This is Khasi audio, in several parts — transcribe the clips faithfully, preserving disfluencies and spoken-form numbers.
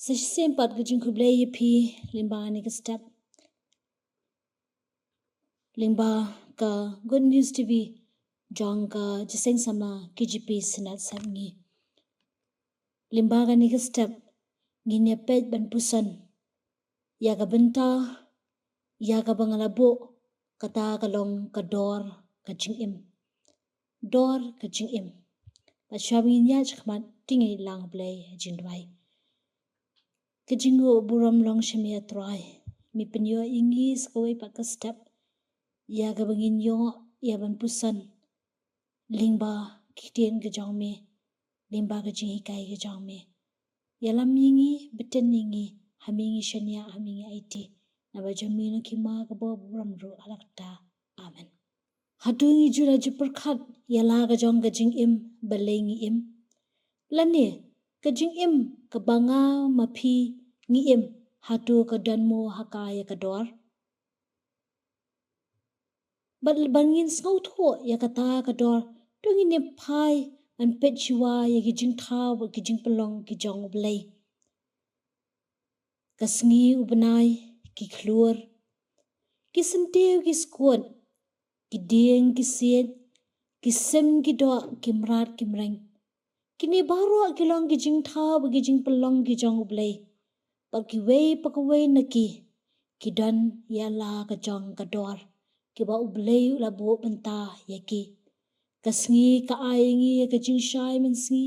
Sa shisien pat ka jingkhublei ïa phi lyngba kane ka step, lyngba ka Good News T V jong ka jingïaseng samla K J P Synod Sepngi. Lyngba kane ka step ngin ïa peit ban puson ïa ka bynta ïa kaba nga la buh, kata ka long ka dor ka jingim. Dor ka jingim. Bad shuwa ba ngin ïaid shakhmat, to ngin ïalang ha U Blei ha jingduwai. Ka jingnguh burom long sha me, A Trai. Me pynïoh ïa ngi sa kawei pat ka step ïa kaba ngin ïoh ïa ban puson lyngba ki ktien ka jong me, lyngba ka jinghikai ka jong me. Ïalam ïa ngi, btin ïa ngi, ha me ngi shaniah, ha me ngi aiti. Naba jong me nongkima ka bor burom ruh ha la katta. Amen. Hato ngi ju la ju pyrkhat ïa la ka jong ka jingim balei ngi im? Lane ka jingim kaba nga ma phi ngi im, hato ka don mo ha ka ïa ka dor? Bad ban ngin sngewthuh ïa kata ka dor, to ngin ïa phai ban peit shuwa ïa ki jingthaw bad ki jingpynlong ki jong U Blei. Ka sngi u bnai, ki khlur, ki syntiew ki skut, ki dieng ki siej, ki sim ki doh, ki mrad ki mreng. Kine baroh ki long ki jingthaw bad ki jingpynlong ki jong U Blei. Bad kiwei pa kawei na ki, ki don ïa la ka jong ka dor, kiba U Blei u la buh bynta ïa ki. Ka sngi ka ai ïa ngi ïa ka jingshai mynsngi.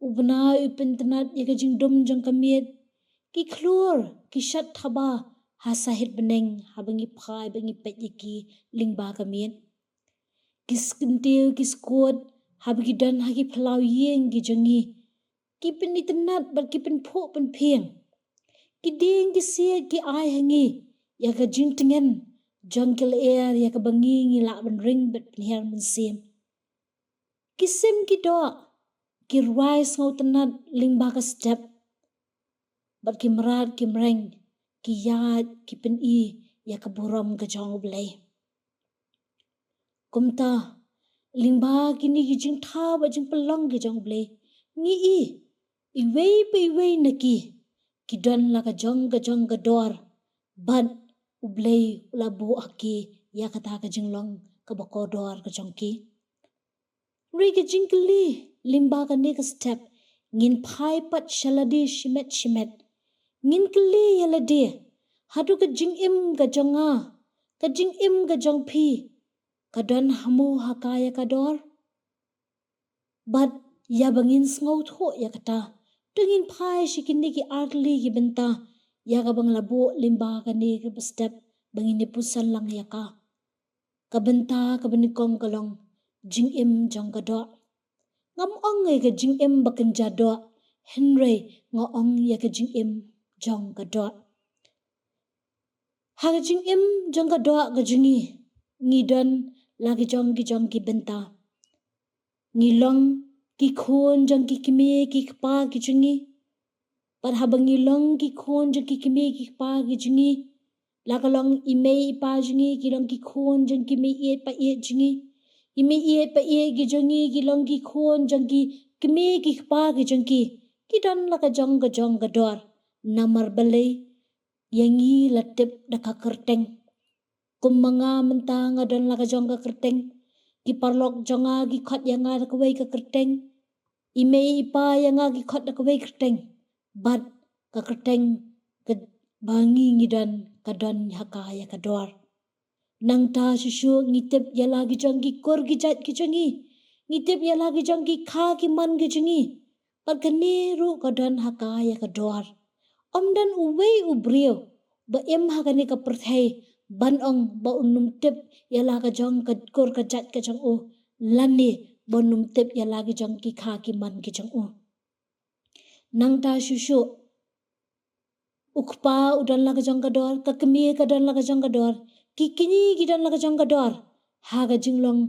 U bnai u pynitynnad ïa ka jingdum jong ka miet. Ki khlur ki shad thaba ha sahit bneng, haba ngi phai bad ngi peit ïa ki lyngba ka miet. Ki syntiew ki skut, haba ki don ha ki phyllaw ïing ki jong ngi, ki pynitynnad bad ki pynphuh pynphieng. Ki dieng ki siej ki ai ha ngi ïa ka jingtngen jong ki lyer, ïa kaba ngi ngi lah ban ring bad pynhiar mynsiem. Ki sim ki doh ki rwai sngewtynnad lyngba ka step. Bad ki mrad ki mreng ki ïaid ki pyni ïa ka burom ka jong U Blei. Kumta, lyngba kine ki jingthaw bad jingpynlong ki jong U Blei, ngi i, iwei pa iwei na ki, ki don la ka jong ka jong ka dor, bad U Blei u la buh ha ki ïa kata ka jinglong kaba kordor ka jong ki. Hynrei ka jingkylli lyngba kane ka step, ngin phai pat sha lade shimet shimet. Ngin kylli ïa lade, hato ka jingim ka jong nga, ka jingim ka jong phi, ka don ha mo ha ka ïa ka dor? Bad ïa ba ngin sngewthuh ïa kata, to ngin phai sha kine ki artylli ki bynta ïa kaba nga la buh lyngba kane ka step ba ngin ïa puson lang ïa ka. Ka bynta kaba nyngkong ka long jingim jong ka doh. Ngam ong ïa ka jingim ba kynja doh, hynrei nga ong ïa ka jingim jong ka doh. Ha ka jingim jong ka doh ka jong ngi, ngi don la ki jong ki jong ki bynta. Ngi long ki khun jong ki kmie ki kpa ki jong ngi. Bad haba ngi long ki khun jong ki kmie ki kpa ki jong ngi, la ka long i mei i pa jong ngi ki long ki khun jong ki mei ïeit pa ïeit jong ngi. I mei ïeit pa ïeit ki jong ngi ki long ki khun jong ki kmie ki kpa ki jong ki. Ki don la ka jong ka jong ka dor. Namar balei? Ïa ngi la tip da ka kyrteng. Kum ma nga mynta nga don la ka jong ka kyrteng. Ki paralok jong nga ki khot ïa nga da kawei ka kyrteng. I mei i pa ïa nga ki khot da kawei kyrteng. Bad ka kyrteng kaba ngi ngi don, ka don ha ka ïa ka dor. Nangta shuh shuh ngi tip ïa la ki jong ki kur ki jait ki jong ngi. Ngi tip ïa la ki jong ki kha ki man ki jong ngi. Bad kane ruh ka don ha ka ïa ka dor. Ym don uwei u briew ba im ha kane ka pyrthei ban ong ba un ym tip ïa la ka jong ka kur ka jait ka jong u, lane ba un ym tip ïa la ki jong ki kha ki man ki jong u. Nangta shuh shuh, u kpa u don la ka jong ka dor, ka kmie ka don la ka jong ka dor, ki kñi ki don la ka jong ka dor ha ka jinglong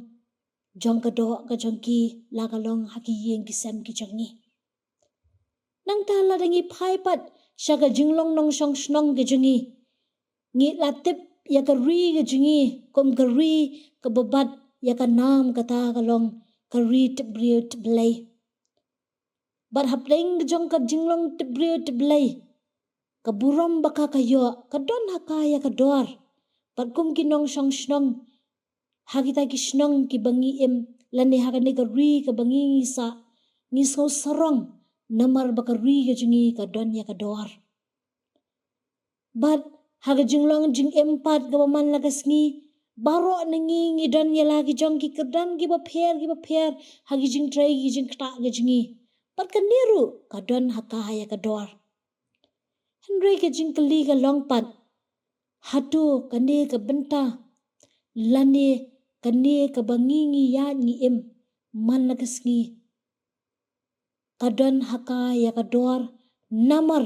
jong ka doh ka jong ki, la ka long ha ki ïing ki sem ki jong ngi. Nangta lada ngi phai pat sha ka jinglong nongshong shnong ki jong ngi, ngi la tip ïa ka ri ka jong ngi kum ka ri kaba bat ïa ka nam, kata ka long ka ri tip briew tip Blei. Bad hapdeng jong ka jinglong tipbriew tipblei, ka burom ba ka ka ïoh, ka don ha ka ïa ka dor. Bad kum ki nongshong shnong, ha kita ki shnong kiba ngi im, lane ha kane ka ri kaba ngi ngi sah, ngi sngew sarong, namar ba ka ri ka jong ngi ka don ïa ka dor. Bad ha ka jinglong jingim pat kaba man la ka sngi, baroh na ngi ngi don ïa la ki jong ki kyrdan kiba pher kiba pher, ha ki jingtrei ki jingktah ki jong ngi. Bad kane ruh ka don ha ka ïa ka dor. Hynrei ka jingkylli ka long pat, hato kane ka bynta, lane kane kaba ngi ngi ïaid ngi im man la ka sngi, ka don ha ka ïa ka dor, namar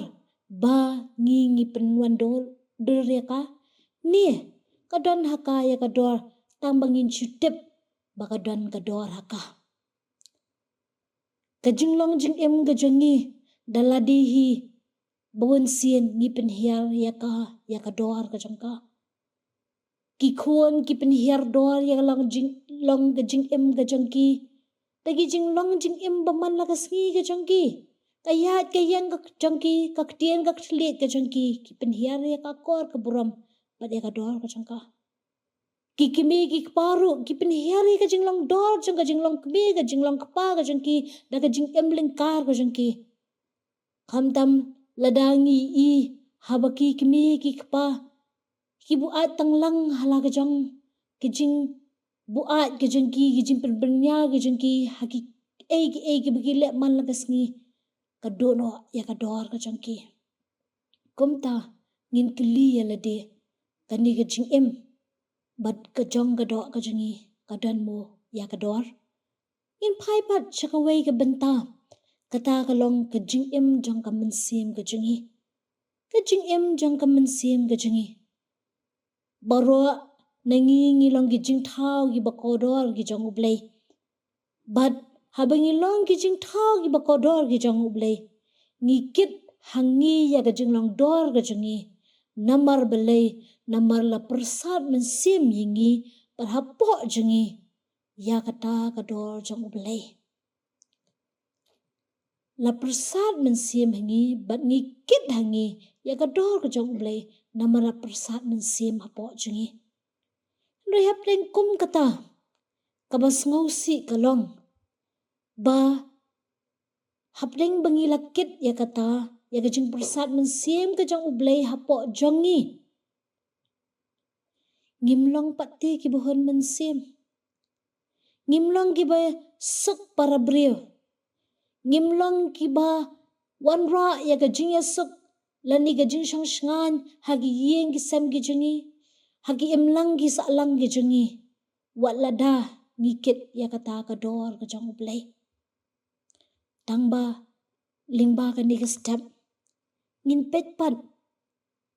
ba ngi ngi pynwan dor, dor ïa ka, ne ka don ha ka ïa ka dor, tang ba ngin shu tip ba ka don ka dor ha ka. Ka jinglong jingim ka jong ngi, da lade hi ba bun sien ngi pynhiar ïa ka, ïa ka dor ka jong ka. Ki khun ki pynhiar dor ïa ka long jing, long ka jingim ka jong ki. Da ki jinglong jingim ba man la ka sngi ka jong ki. Ka ïaid ka ïeng ka jong ki, ka ktien ka kthylliej ka jong ki, ki pynhiar ïa ka akor ka burom bad ïa ka dor ka jong ka. Ki kmie ki kpa ruh ki pynhiar ïa ka jinglong dor jong ka jinglong kmie, ka jinglong kpa ka jong ki, da ka jingim lyngkar ka jong ki. Khamtam lada ngi i haba ki kmie ki kpa ki buaid tang lang ha la ka jong ka jingbuaid ka jong ki, ka jingpynbyrngia ka jong ki ha ki ei ki ei kiba ki leh man la ka sngi, ka duh noh ïa ka dor ka jong ki. Kumta ngin kylli ïa lade, kane ka jingim bad ka jong ka doh ka jong ngi, ka don mo ïa ka dor? Ngin phai pat sha kawei ka bynta, kata ka long ka jingim jong ka mynsiem ka jong ngi. Ka jingim jong ka mynsiem ka jong ngi. Baroh na ngi ngi long ki jingthaw kiba kordor ki jong U Blei. Bad haba ngi long ki jingthaw kiba kordor ki jong U Blei, ngi kit ha ngi ïa ka jinglong dor ka jong ngi. Namar balei? Namar la pyrsad mynsiem ïa ngi bad hapoh jong ngi ïa kata ka dor jong U Blei. La pyrsad mynsiem ha ngi bad ngi kit ha ngi ïa ka dor ka jong U Blei, namar la pyrsad mynsiem hapoh jong ngi. Hynrei hapdeng kum kata, kaba sngewsih ka long ba hapdeng ba ngi la kit ïa kata, ïa ka jingpyrsad mynsiem ka jong U Blei hapoh jong ngi, ngim long pat te kiba hun mynsiem. Ngim long kiba suk para briew. Ngim long kiba wanrah ïa ka jingïasuk lane ka jingshongshngaiñ ha ki ïing ki sem ki jong ngi, ha ki imlang ki sahlang ki jong ngi, wat lada ngi kit ïa kata ka dor ka jong U Blei. Tang ba lyngba kane ka step ngin peit pat,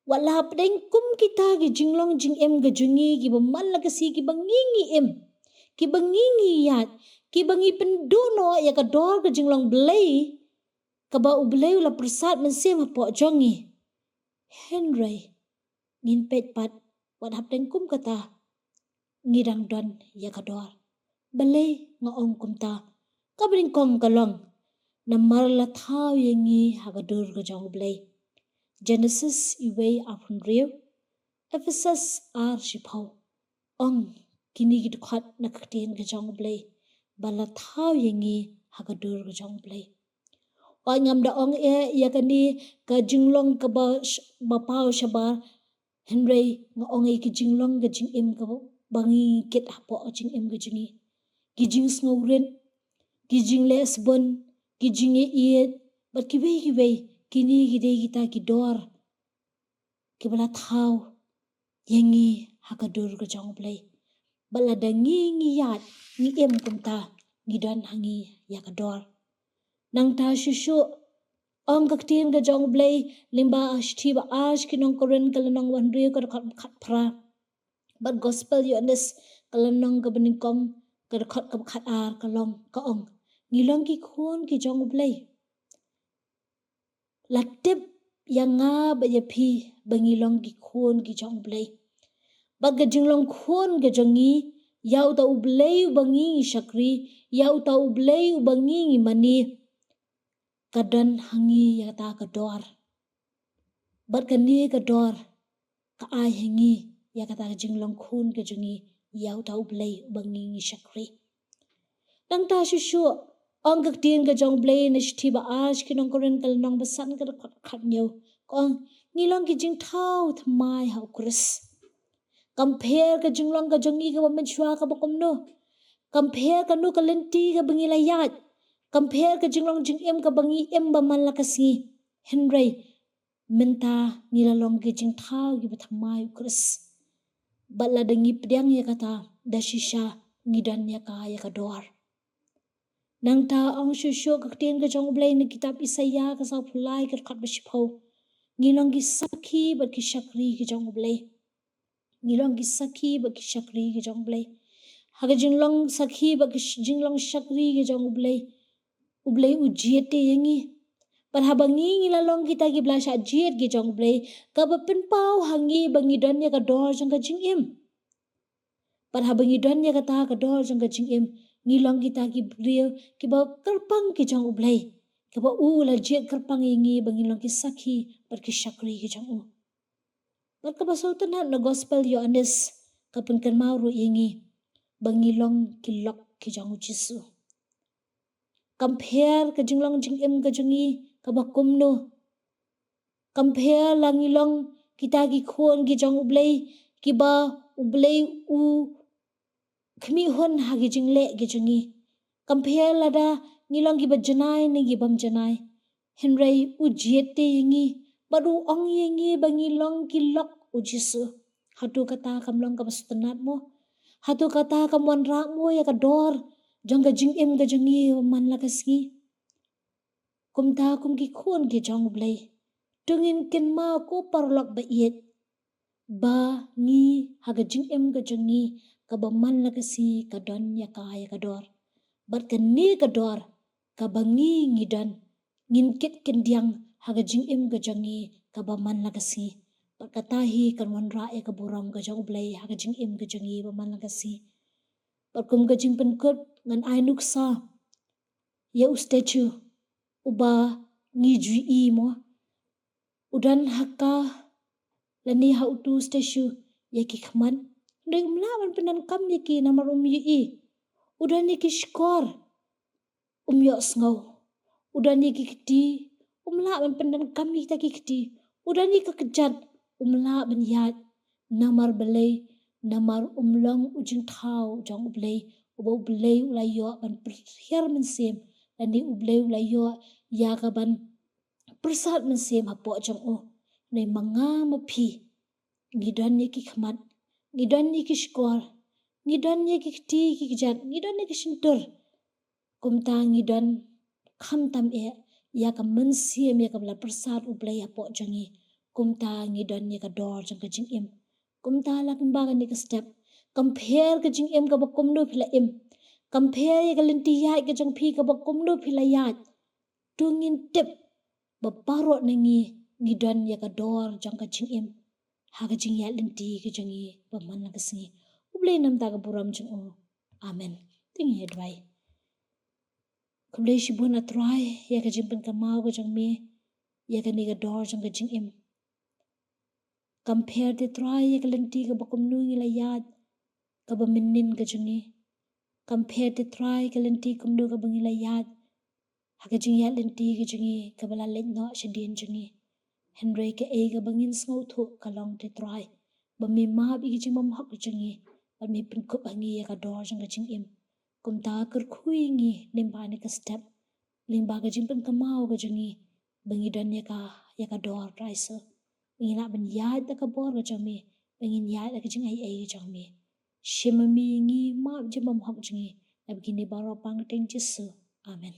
wat la hapdeng kum kita ki jinglong jingim ka jong ngi kiba man la ka sngi, kiba ngi ngi im, kiba ngi ngi ïaid, kiba ngi pynduh noh ïa ka dor ka jinglong Blei kaba U Blei u la pyrsad mynsiem hapoh jong ngi. Hynrei ngin peit pat, wat hapdeng kum kata ngi dang don ïa ka dor. Balei nga ong kumta? Kaba nyngkong ka long namar la thaw ïa ngi ha ka dur ka jong U Blei. Genesis iwei arphew hynriew, Ephesus ar shiphew. Ong kine ki dkhot na ka ktien ka jong U Blei ba la thaw ïa ngi ha ka dur ka jong U Blei. Wat ngam da ong eh ïa kane ka jinglong kaba sh-, ba paw shabar, hynrei nga ong ïa ki jinglong ka jingim kaba ngi kit hapoh ka jingim ka jong ngi. Ki jingsngewrit, ki jingleh sbun, ki jingïeit, bad kiwei kiwei, kine ki dei kita ki dor kiba la thaw ïa ngi ha ka dur ka jong U Blei. Bad lada ngi ngi ïaid ngi im kumta, ngi don ha ngi ïa ka dor. Nangta shuh shuh, ong ka ktien ka jong U Blei lyngba shithi ba ar sha ki nong Korinth ka lynnong ba hynriew ka dkhot ba khatphra, bad Gospel Ïoannis ka lynnong kaba nyngkong ka dkhot kaba khatar ka long, ka ong, ngi long ki khun ki jong U Blei. La tip ïa nga bad ïa phi ba ngi long ki khun ki jong U Blei. Bad ka jinglong khun ka jong ngi, ïa uta U Blei uba ngi ngi shakri, ïa uta U Blei uba ngi ngi mane, ka don ha ngi ïa kata ka dor. Bad kane ka dor ka ai ha ngi ïa kata ka jinglong khun ka jong ngi ïa uta U Blei uba ngi ngi shakri. Nangta shuh shuh, ong ka ktien ka jong U Blei na shithi ba ar sha ki nong Korinth ka lynnong ba san ka dkhot khathynñiew. Ka ong, ngi long ki jingthaw thymmai ha U Khrist. Kam pher ka jinglong ka jong ngi kaba mynshuwa kaba kumno. Kam pher kano ka lynti kaba ngi la ïaid. Kam pher ka jinglong jingim kaba ngi im ba man la ka sngi. Hynrei mynta ngi la long ki jingthaw kiba thymmai U Khrist. Bad lada ngi pdiang ïa kata, da shisha ngi don ïa ka, ïa ka dor. Nangta ong shuh shuh ka ktien ka jong U Blei na kitab Isaïah ka sawphew lai ka dkhot ba shiphew. Ngi long ki sakhi bad ki shakri ki jong U Blei. Ngi long ki sakhi bad ki shakri ki jong U Blei. Ha ka jinglong sakhi bad ka sh-, jinglong shakri ki jong U Blei, U Blei u jied te ïa ngi. Bad haba ngi ngi la long kita kiba la shah jied ki jong U Blei, kaba pynpaw ha ngi ba ngi don ïa ka dor jong ka jingim. Bad haba ngi don ïa kata ka dor jong ka jingim, ngi long kita ki briew kiba kyrpang ki jong U Blei, kaba u la jied kyrpang ïa ngi ba ngi long ki sakhi bad ki shakri ki jong u. Bad kaba sngewtynnat na gospel Ïoannis ka pynkynmaw ruh ïa ngi ba ngi long ki lok ki jong U Jisu. Kam pher ka jinglong jingim ka jong ngi kaba kumno. Kam pher la ngi long kita ki khun ki jong U Blei, kiba U Blei u khmih hun ha ki jingleh ki jong ngi. Kam pher lada ngi long kiba janai ne ki bym janai. Hynrei u jied te ïa ngi, bad u ong ïa ngi ba ngi long ki lok U Jisu. Hato kata kam long kaba sngewtynnat mo? Hato kata kam wanrah mo ïa ka dor jong ka jingim ka jong ngi ba man la ka sngi? Kumta kum ki khun ki jong U Blei, to ngin kynmaw ko paralok ba ïeit, ba ngi ha ka jingim ka jong ngi kaba man la ka sngi ka don ïa ka, ïa ka dor. Bad kane ka dor kaba ngi ngi don, ngin kit khyndiat ha ka jingim ka jong ngi kaba man la ka sngi. Bad kata hi kan wanrah ïa ka burom ka jong U Blei ha ka jingim ka jong ngi ba man la ka sngi. Bad kum ka jingpynkut ngan ai nuksa ïa u statue uba ngi ju ïohi mo. U don ha ka lane ha utu u statue ïa ki khmat. Hynrei um lah ban pyndonkam ïa ki namar um ïohi. U don ïa ki shkor, um ïohsngew. U don ïa ki kti, um lah ban pyndonkam ïa kita ki kti. U don ïa ka kjat, um lah ban ïaid. Namar balei? Namar um long u jingthaw jong U Blei, uba U Blei u la ïoh ban pyrhiar mynsiem, lane U Blei u la ïoh ïa ka ban pyrsad mynsiem hapoh jong u. Hynrei ma nga ma phi, ngi don ïa ki khmat, ngi don ïa ki shkor, ngi don ïa ki kti ki kjat, ngi don ïa ki shyntur. Kumta ngi don khamtam eh ïa ka mynsiem ïa kaba la pyrsad U Blei hapoh jong ngi. Kumta ngi don ïa ka dor jong ka jingim. Kumta lyngba kane ka step, kam pher ka jingim kaba kumno phi la im, kam pher ïa ka lynti ïaid ka jong phi kaba kumno phi la ïaid, to ngin tip ba baroh na ngi ngi don ïa ka dor jong ka jingim ha ka jingïaid lynti ka jong ngi ba man la ka sngi. U Blei un ïoh ïa ka burom jong u. Amen. To ngin ïa duwai. Khublei shibun A Trai ïa ka jingpynkynmaw ka jong me ïa kane ka dor jong ka jingim. Kam pher te Trai ïa ka lynti kaba kumno ngi la ïaid kaba mynnin ka jong ngi. Kam pher te Trai ka lynti kumno kaba ngi la ïaid ha ka jingïaid lynti ka jong ngi kaba la leit noh shadien jong ngi. Hynrei kaei kaba ngin sngewthuh ka long te Trai ba me map ïa ka jingbymhok ka jong ngi, bad me pynkup ha ngi ïa ka dor jong ka jingim. Kumta kyrkhu ïa ngi lyngba kane ka step, lyngba ka jingpynkynmaw ka jong ngi, ba ngi don ïa ka, ïa ka dor Trai Jisu. Ba ngin lah ban ïaid da ka bor ka jong me, ba ngin ïaid da ka jingaiei ka jong me. Shim ma me ïa ngi, map jingbymhok jong ngi. Naba kine baroh pang ha ka kyrteng Jisu. Amen.